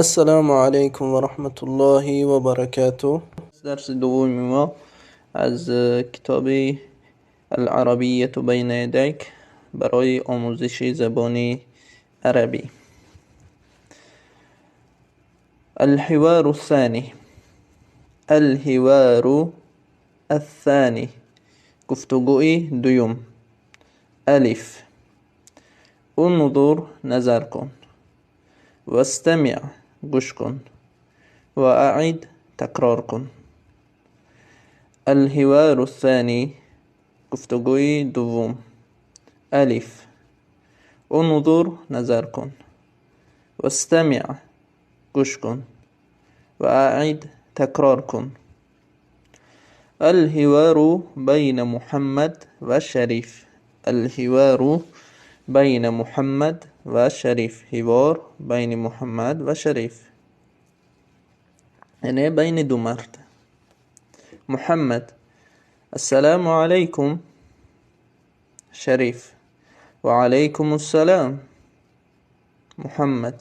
Ассалому алайкум ва раҳматуллоҳи ва баракатуҳ. Дарси дуввуми мо аз китоби Аларабияту байна ядайк барои омӯзиши забони арабӣ. Алҳивору ссани. Алҳивору ассани. Гуфтугӯи дуюм. Алиф. Унзур назар кун. Вастамиъ гӯш кун. Ва аъид такрор кун. Алҳивору ссани. Гуфтугӯи дуввум. Алиф. Унзур назар кун. Вастамиъ гӯш кун. Ва аъид такрор кун. Алҳивору байна Муҳаммад ва Шариф. Алҳивору байна Муҳаммад ва Шариф. Ҳивор байни Муҳаммад ва Шариф. Яъне байни ду мард. Муҳаммад: Ассалому алайкум. Шариф: Ва алайкум ассалом. Муҳаммад: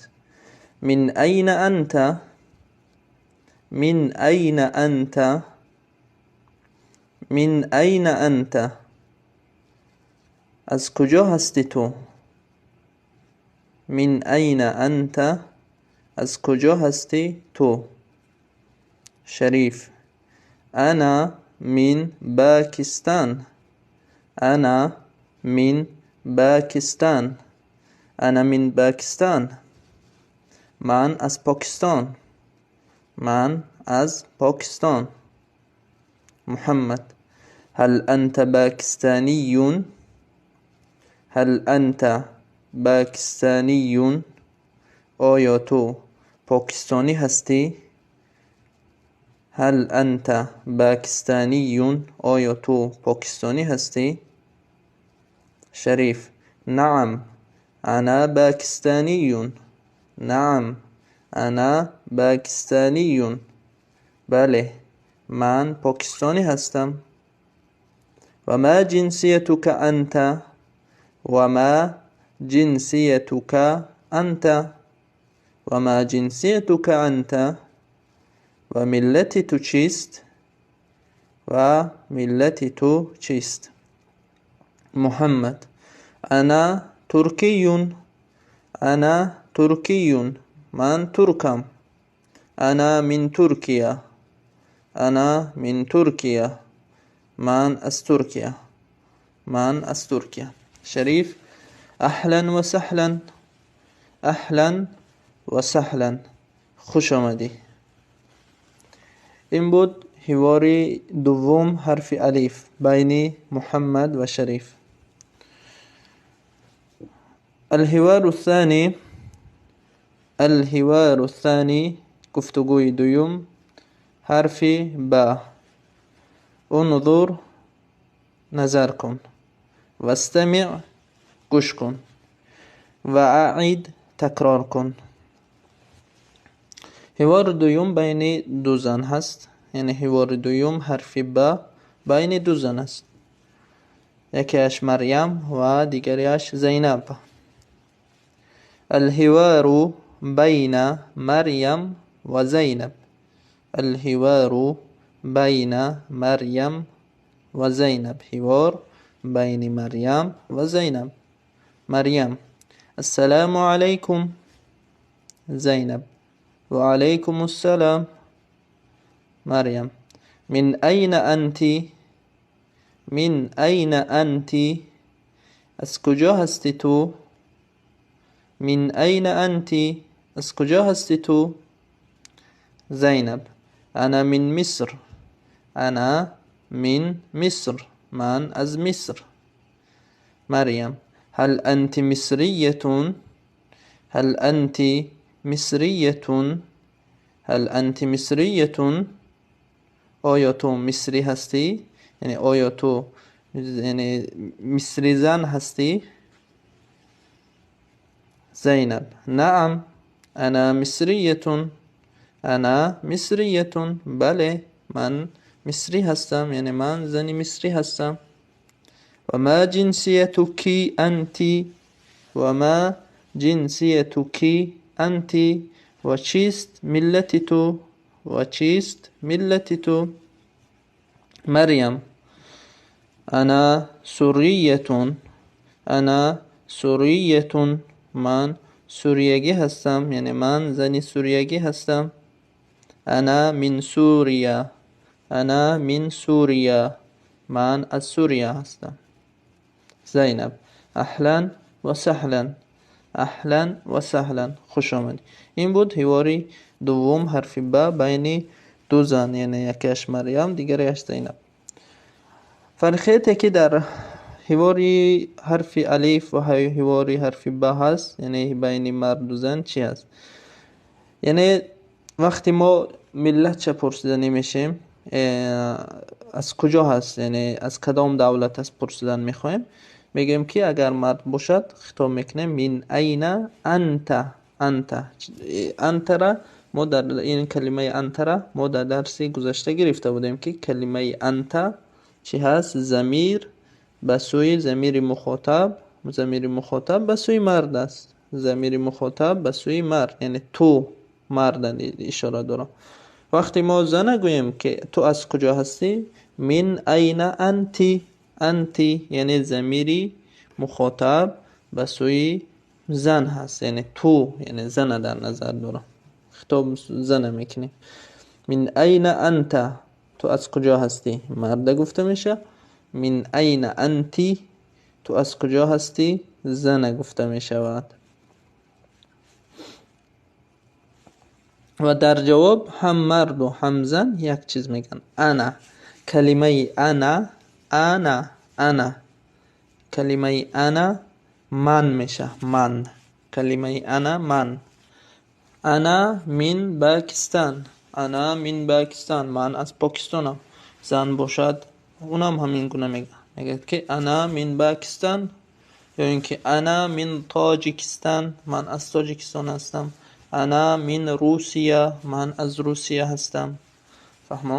Мин айна анта? Мин айна анта? Мин айна анта? Аз куҷо ҳастӣ ту? Мин айна анта? Аз куҷо ҳастӣ ту? Шариф: Ана мин Покистон. Ана мин Покистон. Ана мин Покистон. Ман аз Покистон. Ман аз Покистон. Муҳаммад: Ҳал анта покистониюн? Ҳал анта покистониюн? Оё ту покистонӣ ҳастӣ? Ҳал анта покистониюн? Оё ту покистонӣ ҳастӣ? Шариф: Наам, ана покистониюн. Наам, ана покистониюн. Бале, ман покистонӣ ҳастам. Ва ма ҷинсиятука анта? Ва ма ҷинсиятука анта? Ва ма ҷинсиятука анта? Ва миллати ту чист? Ва миллати ту чист? Муҳаммад: Ана туркиюн. Ана туркиюн. Ман туркам. Ана мин Туркия. Ана мин Туркия. Ман аз Туркия. Ман аз Туркия. Шариф: Аҳлан ва саҳлан. Аҳлан ва саҳлан. Хуш омадӣ. Ин буд ҳивори дуввум, ҳарфи алиф, байни Муҳаммад ва Шариф. Алҳивору ссани. Алҳивору ссани. Гуфтугӯи дуюм, ҳарфи ба. Унзур назар кун. Вастамиъ гӯш кун. Ва аъид такрор кун. Ҳивори дуюм байни ду зан ҳаст. Яъне ҳивори дуюм, ҳарфи ба, байни ду зан аст. Якеаш Марьям ва дигариаш Зайнаб. Алҳивору байна Марьям ва Зайнаб. Алҳивору байна Марьям ва Зайнаб. Ҳивор байни Марьям ва Зайнаб. Марьям: Ассалому алайкум. Зайнаб: Ва алайкум ассалом. Марьям: Мин айна анти? Мин айна анти? Аз куҷо ҳастӣ ту? Мин айна анти? Аз куҷо ҳастӣ ту? Зайнаб: Ана мин Миср. Ана мин Миср. Ман аз Миср. Марьям: Ҳал анти мисриятун? Ҳал анти мисриятун? Ҳал анти мисриятун? Оё ту мисрӣ ҳастӣ? Яъне оё ту, яъне мисризан ҳастӣ? Зайнаб: Наам, ана мисриятун. Ана мисриятун. Бале, ман мисрӣ ҳастам, яъне ман зани мисрӣ ҳастам. Ва ма ҷинсиятуки анти? Ва ма ҷинсиятуки анти? ва чист миллати ту? Ва чист миллати ту? Марьям: ана суриятун, ана суриятун, ман суриягӣ ҳастам, яъне ман зани суриягӣ ҳастам. Ана мин Сурия, ана мин Сурия, ман аз Сурия ҳастам. Зайнаб: аҳлан ва саҳлан, аҳлан ва саҳлан, хуш омадӣ. Ин буд ҳивори дуввум ҳарфи ба байни ду зан, яъне якеаш Марьям, дигареаш Зайнаб. Фарқияте ки дар ҳивори ҳарфи алиф ва ҳивори ҳарфи ба ҳаст, яъне байни марду зан чӣ ҳаст? Яъне вақте мо миллатша пурсиданӣ мешем, аз куҷо ҳаст, яъне аз кадом давлат аст пурсидан мехоҳем, мегӯем ки агар мард бошад хитоб мекунем мин айна анта, анта. Антара мо дар ин калимаи антара мо дар дарси гузашта гирифта будем, ки калимаи анта чӣ ҳаст? Замир ба сӯи замири мухотаб, замири мухотаб ба сӯи мард аст. Замири мухотаб ба сӯи мард, яъне ту марда ишора дорам. Вақте мо зана гӯем ки ту аз куҷо ҳастӣ, мин айна анти, анти яъне замири мухотаб ба сӯи зан ҳаст, яъне ту, яъне зана дар назар дорам. Хитоб зана мекунем. Мин айна анта, ту аз куҷо ҳастӣ? Марда гуфта мешавад. Мин айна анти, ту аз куҷо ҳастӣ? Зана гуфта мешавад. Ва дар ҷавоб ҳам марду ҳам зан як чиз мегӯянд. Ана. Калимаи ана, ана, ана. Калимаи ана ман мешавад. Ман. Калимаи ана ман. Ана мин Покистон. Ана мин Покистон. Ман аз Покистонам. Зан бошад, унам ҳамин гуна мегӯяд. Мегӯяд ки ана мин Покистон ё ин ки ана мин Тоҷикистон. Ман аз Тоҷикистон ҳастам. Ана мин Русия. Ман аз Русия ҳастам. Фаҳмо?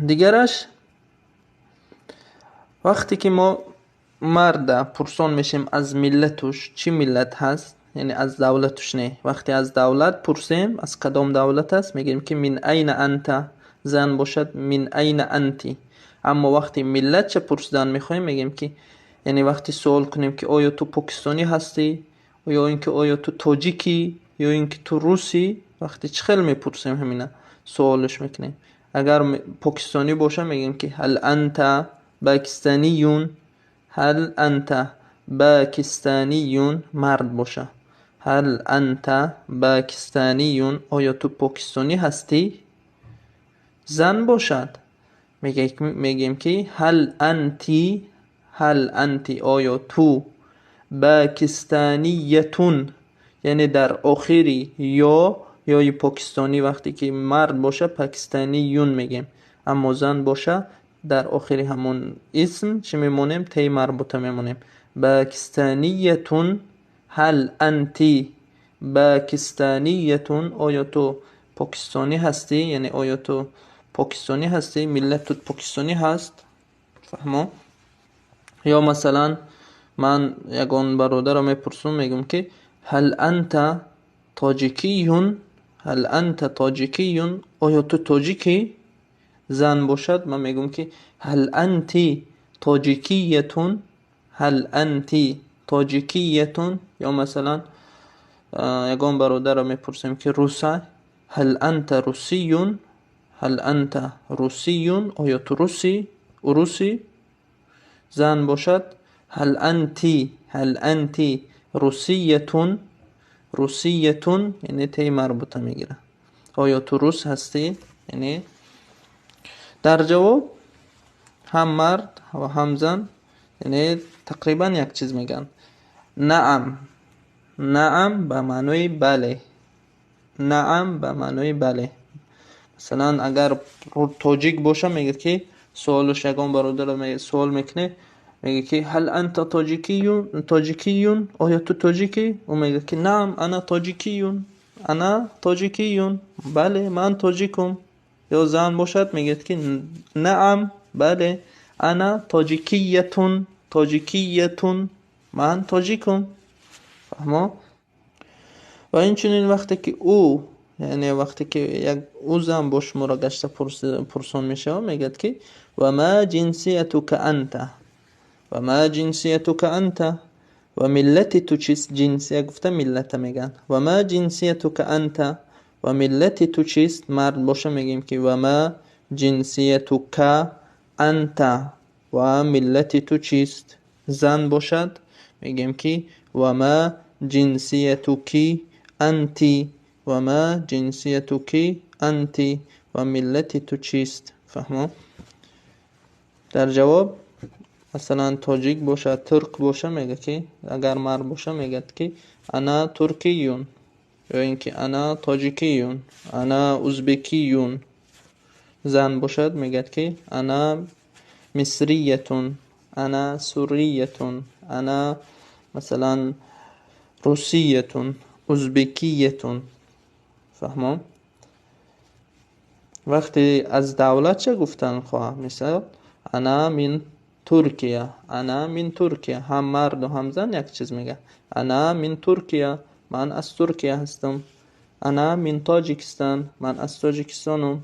Дигараш вақте ки мо марда пурсон мешем аз миллатуш, чӣ миллат ҳаст, яъне аз давлатуш не. Вақте аз давлат пурсем, аз кадом давлат аст, мегӯем ки мин айна анта. Зан бошад мин айна анти. Аммо вақте миллатша пурсидан мехоҳем, мегӯем ки, яъне вақте суол кунем ки оё ту покистонӣ ҳастӣ, ё ин ки оё ту тоҷикӣ, ё ин ки ту русӣ, вақте чӣ хел мепурсем ҳамина суолаш мекунем. Агар покистонӣ боша, мегӯем ки ҳал анта покистаниюн, ҳал анта покистаниюн, мард боша. Ҳал анта покистаниюн, оё ту покистонӣ ҳастӣ? Зан бошад, мегӯем ки ҳал анти, ҳал анти, оё ту покистаниятун, яъне дар охири ё, ёи покистонӣ вақте ки мард боша покистаниюн мегӯем, аммо зан боша дар охири ҳамон исм чӣ мемонем? Теи марбута мемонем. Покистаниятун, ҳал анти покистаниятун, оё ту покистонӣ ҳастӣ, яъне оё ту покистонӣ ҳастӣ, миллатут покистонӣ ҳаст. Фаҳмо? Ё масалан ман ягон бародарро мепурсум, мегӯям ки ҳал анта тоҷикиюн, ҳал анта тоҷикиюн, оё ту тоҷикӣ? Зан бошад, ман мегӯям ки ҳал анти тоҷикиятун, ҳал анти тоҷикиятун. Ё масалан ягон бародарро мепурсем ки руса, ҳал анта русиюн, ҳал анта русиюн, оё ту русӣ, урусӣ? Зан бошад, ҳал анти, ҳал анти русиятун, русиятун, яъне теи марбута мегирад. Оё ту рус ҳастӣ? Яъне дар ҷавоб ҳам мард ва ҳам зан яъне тақрибан як чиз мегӯянд. Наам, наам ба маънои бале, наам ба маънои бале. Масалан агар тоҷик боша, мегӯяд ки суолаш ягон бародарро суол мекунед, мегӯяд ки ҳал анта тоҷикиюн, тоҷикиюн, оё ту тоҷикӣ? Ӯ мегӯяд ки наам, ана тоҷикиюн, ана тоҷикиюн, бале ман тоҷикум. Ё зан бошад, мегӯяд ки наам, бале, ана тоҷикиятун, тоҷикиятун, ман тоҷикум. Фаҳмо? Ва инчунин вақте ки ӯ, яъне вақте ки як ӯ зан бо шуморо гашта пурсон мешавад, мегӯяд ки ва ма ҷинсиятука анта, ва ма ҷинсиятука анта, ва миллати ту чист? Ҷинсия гуфта миллата мегӯянд. Ва ма ҷинсиятука анта, ва миллати ту чист? Мард боша мегӯем ки ва ма ҷинсиятука анта, ва миллати ту чист? Зан бошад мегӯем ки ва ма ҷинсиятуки анти, ва ма ҷинсиятуки анти, ва миллати ту чист? Фаҳмо? Дар ҷавоб масалан тоҷик бошад, турк боша мегӯяд ки, агар мард боша мегӯяд ки ана туркиюн, ё ин ки ана тоҷикиюн, ана узбекиюн. Зан бошад мегӯяд ки ана мисриятун, ана суриятун, ана масалан русиятун, узбекиятун. Фаҳмо? Вақте аз давлатша гуфтан хоҳам, мисол ана мин Туркия, ана мин Туркия, ҳам марду ҳам зан як чиз мегӯяд. Ана мин Туркия, ман аз Туркия ҳастам. Ана мин Тоҷикистон, ман аз Тоҷикистонам.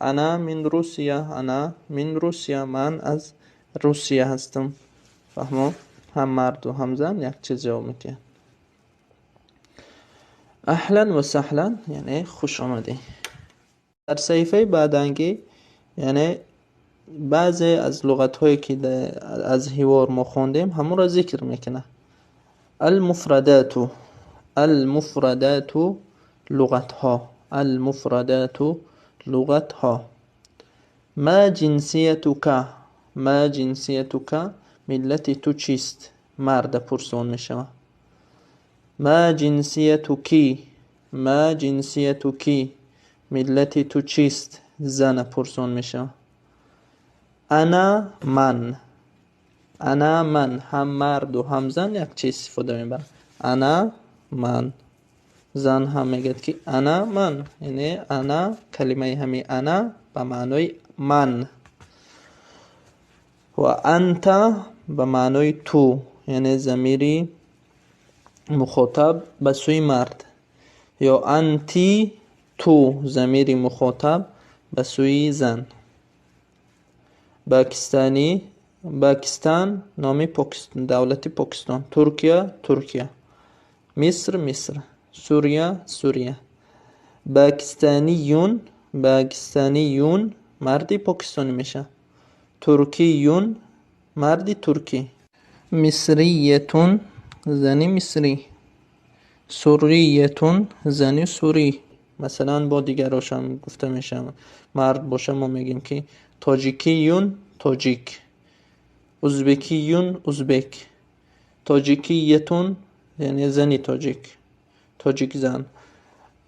Ана мин Русия, ана мин Русия, ман аз Русия ҳастам. Фаҳмо? Ҳам марду ҳам зан як чиз ҷавоб медиҳанд. Аҳлан ва саҳлан, яъне хуш омадӣ. Дар саҳифаи баъдангӣ, яъне баъзе аз луғатҳое ки аз ҳивор мо хондем, ҳамонро зикр мекунад. Алмуфрадату, алмуфрадату луғатҳо, алмуфрадату луғатҳо. Ма ҷинсиятука, ма ҷинсиятука, миллати ту чист? Марда пурсон мешавад. Ма ҷинсиятуки, ма ҷинсиятуки, миллати ту чист? Зана пурсон мешавад. Ана ман, ана ман, ҳам марду ҳам зан як чиз истифода мебаранд. Ана ман. Зан ҳам мегӯяд ки ана ман, яъне ана калимаи ҳами ана ба маънои ман ва анта ба маънои ту, яъне замири мухотаб ба сӯи мард, ё анти ту, замири мухотаб ба сӯи зан. Покистанӣ, Покистан номи давлати Покистон, Туркия, Туркия, Миср, Миср, Сурия, Сурия. Покистаниюн, покистаниюн марди покистонӣ мешавад. Туркиюн марди туркӣ. Мисриятун зани мисрӣ. Суриятун зани сурӣ. Масалан бо дигарошам гуфта мешавад. Мард боша мо мегӯем ки тоҷикиюн тоҷик, узбекиюн узбек, тоҷикиятун яъне зани тоҷик, тоҷик зан,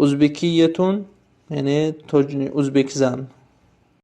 узбекиятун яъне узбек зан.